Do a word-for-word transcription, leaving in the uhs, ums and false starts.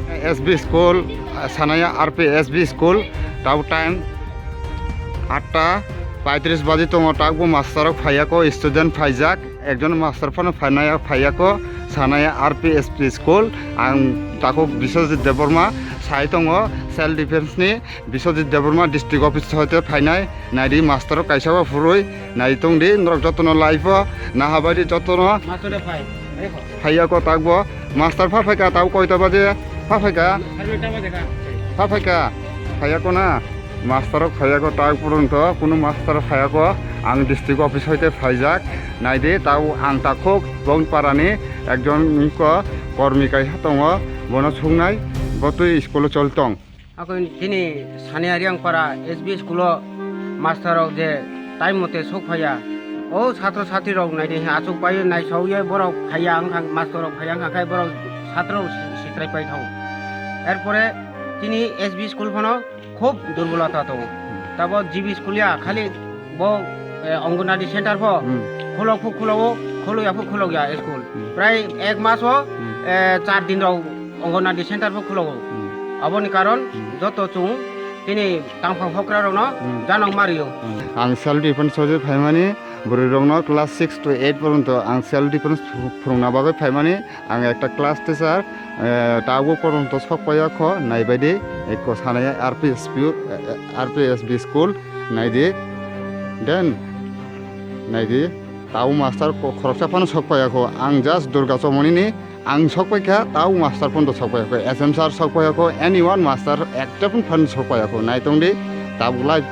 S B school, Sanaya R P S B school, tau time atta paitris baji tongo, takbo master rok phaiyako, student phaijak, ekjon master phano phainaya phaiyako, Sanaya R P S B school. Ang takhuk Biswajit Debbarma, sai tongo self defense ni, Biswajit Debbarma district office hoite phainai, naidi master rok kaisa bo phurui, nai tongdi norok jotono live o, nahabaidi jotono. Master de phai, phai kho. Phaiyako takbo. Master pha phaika tau koita baje? Pha phaika? Sabe ta baje ka? Pha phaika? Phaiyako na? Master rok phaiyako tak porjonto, kunu master phaiyako. Ang district office hoite phaijak. Naidi tau ang takhuk Bongparani ekjon wngkha kormi kaisa tongo, bono sungnai, bo twi school o choli tong. Ako chini Saniya Riangpara S B school o master rok je time mote sok phaiya, o satro satri rok naidi asuk pai nai sauye borok phaiya wngkha, master rok phaiya wngkha khai borok satro rok si-, sitrai pai thango. Erpore chini S B school phano khub durbolota tongo. Tabo G B school ya khali bo, eh, Anganwadi center pho Hmm. khulok phu khulogo, khulok ya phu khulok ya school. Hmm. Prai ek mas o, Hmm. eh, char din rok Anganwadi center pho khulogo. Hmm. Aboni karon Hmm. joto chung chini tangphang hokra rokno Hmm. janok mario. Hmm. Ang self defense hoite phaimani, bwrwi rokno class six to eight porjonto ang self defense phu-, phwrwngna bagwi phaimani. Ang ekta class teacher, eh, tabuk porjonto sok paiya kho, naibaidi, ekko Sanaya R P S P, eh, R P S B school, naidi. Then, naidi, tabuk master ko-, khoroksa phano sok paiya kho. Ang just Durga Chomoni ni, ang sok paikha, tabuk master phano sok paiya kho. S M sir sok paiya kho, anyone master ekta phano sok paiya kho. Naitongdi, tabuk live